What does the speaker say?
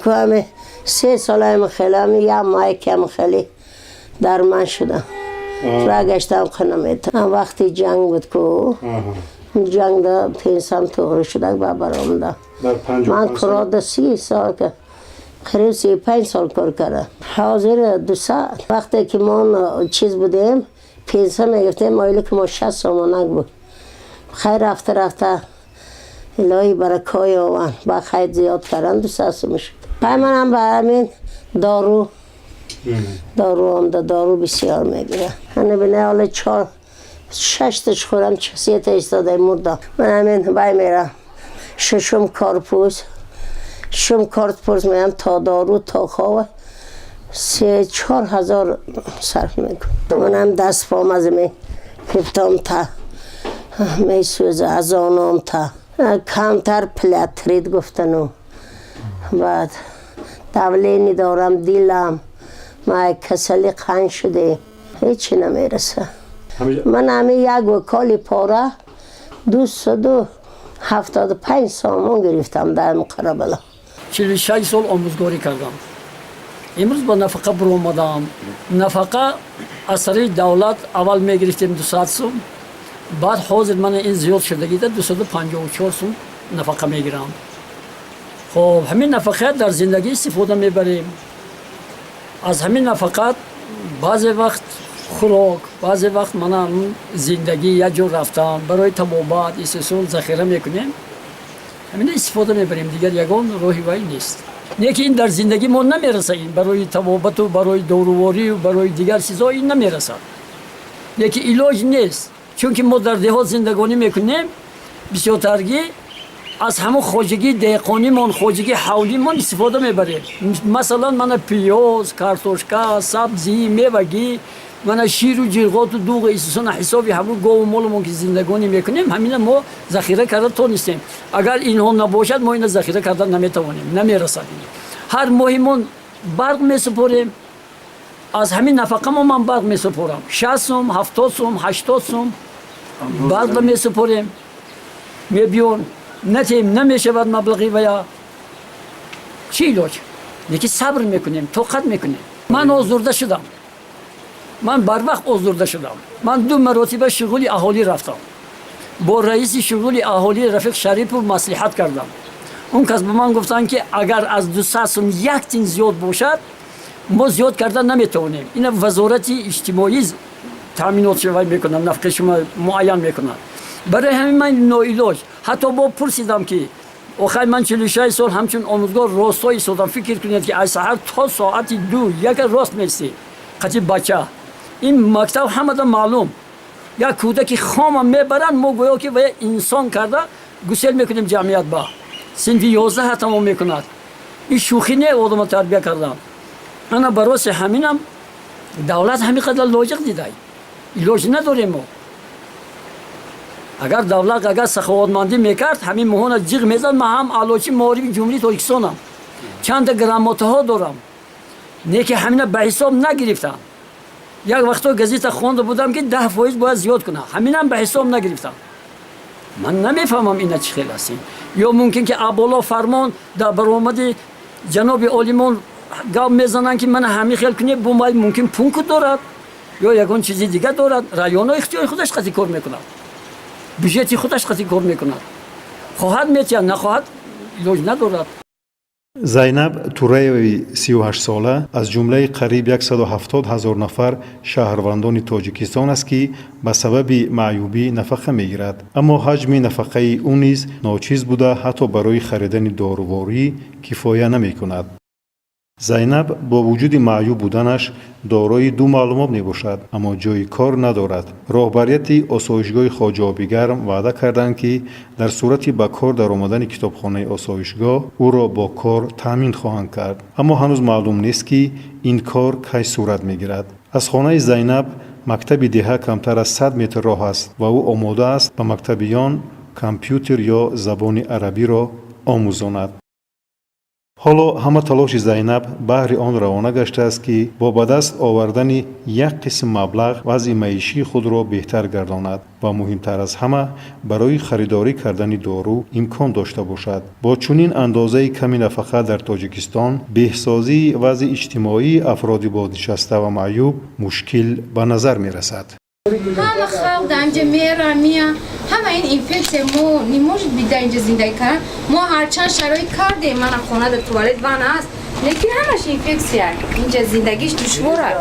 Ами 3 сола ами хеле, ами як моҳ ки ами хеле дарман шудам. Ра гаштам наметавонам. Вақти ҷанг буд ку, ҷангда пенсам туғри шудак, ба баромадам. Ман курода 30 сол, қариб 35 сол кор кардам. Ҳозир 200. Вақте ки мо чиз будем, пенса мегирифтем, ойлики мо 60 сомонак буд. Хайр, рафта рафта, илоҳи баракҳои ован, ба хайр зиёд кардан, 200 сум шуд. Пай манам ба ҳамин дору омда, дору бисёр мегирам. Ана бине, ҳола чор шашташ хӯрам, сета истодаи мурдам. Ман ҳамин бай мерам, шашум корпус, шум корпус меям, то дору, то хова 3-4 ҳазор сарф мекунам. Манам даст пом аз ами кифтом та месӯза, аз оном та камтар полиартрит гуфтану, баъд давление дорам, дилам ма касали қанд шуде, ҳечи намераса. Ман ҳамин як воколи пора 275 сомон гирифтам дар Қарабала. 46 сол омӯзгорӣ кардам. Имрӯз ба нафақа буромадам. Нафақа аз тарафи давлат аввал мегирифтем 200 сум, баъд ҳозир мана ин зиёд шудагида, 254 сум нафақа мегирам. Хоб, ҳамин нафақа дар зиндагӣ истифода мебарем. Аз ҳамин нафақа баъзе вақт хӯрок, баъзе вақт мана зиндагӣ, як ҷо рафтан, барои табобат истисол захира мекунем, ҳамина истифода мебарем. Дигар ягон роҳи вай нест. Не ки ин дар зиндагӣ мо намераса, ин барои табобату барои доруворию барои дигар чизҳо ин намерасад. Лекин илоҷ нест, чунки мо дар деҳот зиндагонӣ мекунем. Бисёртаргӣ аз ҳамон хоҷагии деҳқонимон, хоҷагии ҳавлимон истифода мебарем. Масалан, мана пиёз, картошка, сабзӣ, мевагӣ, мана ширу ҷирғоту дуғу истисона ҳисоби ҳамун гову молумон ки зиндагонӣ мекунем, ҳамина мо захира карда тонистем. Агар инҳо набошад, мо ина захира карда наметавонем, намерасад. Ҳар моҳи мо барқ месупорем. Аз ҳамин нафақамо ман барқ месупорам, 60 сум, 70 сум, 80 сум барқро месупорем. Мебиён натем, намешавад маблағи вая. Чӣ илоҷ? Лекин сабр мекунем, тоқат мекунем. Ман озурда шудам, ман барвақт озурда шудам. Ман ду маротиба шуғули аҳолӣ рафтам, бо раиси шуғули аҳолӣ Рафиқ Шарипов маслиҳат кардам. Он кас ба ман гуфтанд, ки агар аз 200 сум як тин зиёд бошад, мо зиёд карда наметавонем, ина вазорати иҷтимоӣ таъминот шавай мекунад, нафақаи шумо муайян мекунад. Барои ҳамин ман ноилоҷ. Ҳатто бо пурсидам, ки охай, ман 46 сол ҳамчун омӯзгор росто истодам. Фикр кунед, ки аз саҳар то соати 2 яка рост меистӣ қати бача. Ин мактаб ҳамада маълум, як кӯдаки хома мебаранд, мо гӯё ки вая инсон карда гусел мекунем ҷамъият ба синфи 11 тамом мекунад. Ин шӯхӣ не, одама тарбия кардан. Ана бароси ҳаминам давлат ҳамин қадар лоиқ дидай, илоҷ надорем мо. Агар давлат агар саховатмандӣ мекард, ҳамин моҳона ҷиғ мезад. Ман ҳам аълочи маорифи Ҷумҳурии Тоҷикистонам, чанда грамотаҳо дорам, не ки ҳамина ба ҳисоб нагирифтам. Як вақто газета хонда будам, ки 10% бояд зиёд кунам, ҳаминам ба ҳисоб нагирифтам. Ман намефаҳмам, ина чӣ хел аст. Ё мумкин ки аболо фармон дар баромади ҷаноби олимон гап мезананд, ки мана ҳамин хел кунед, бумай мумкин пункт дорад ё ягон чизи дигар дорад. Районо ихтиёри худаш қати кор мекунад, бюҷети худаш қати кор мекунад. Хоҳад, метиҳад, нахоҳад, илоҷ надорад. Зайнаб Тураеваи 38-сола аз ҷумлаи қариб 170 ҳазор нафар шаҳрвандони Тоҷикистон аст, ки ба сабаби маъюбӣ нафақа мегирад. Аммо ҳаҷми нафақаи ӯ низ ночиз буда, ҳатто барои харидани доруворӣ кифоя намекунад. Зайнаб бо вуҷуди маъюб буданаш дорои ду маълумот мебошад, аммо ҷойи кор надорад. Роҳбарияти осоишгоҳи Хоҷа Обигарм ваъда карданд, ки дар сурати ба кор даромадани китобхонаи осоишгоҳ ӯро бо кор таъмин хоҳанд кард, аммо ҳанӯз маълум нест, ки ин кор кай сурат мегирад. Аз хонаи Зайнаб мактаби деҳа камтар аз 100 метр роҳ аст ва ӯ омода аст ба мактабиён компютер ё забони арабиро омӯзонад. Ҳоло ҳама талоши Зайнаб баҳри он равона гаштааст, ки бо ба даст овардани як қисм маблағ вазъи маишии худро беҳтар гардонад ва муҳимтар аз ҳама, барои харидорӣ кардани дору имкон дошта бошад. Бо чунин андозаи ками нафақа дар Тоҷикистон беҳсозии вазъи иҷтимоии афроди бознишаста ва маъюб мушкил ба назар мерасад. Ҳама халқ дар инҷа мера, мия, ҳама ин инфексия. Мо не может быть дар инҷа зиндагӣ кардан. Мо ҳарчанд шароит кардем, мана хона дар туалет, ванна аст, лекин ҳамаш инфексия. Инҷа зиндагиш душвор аст.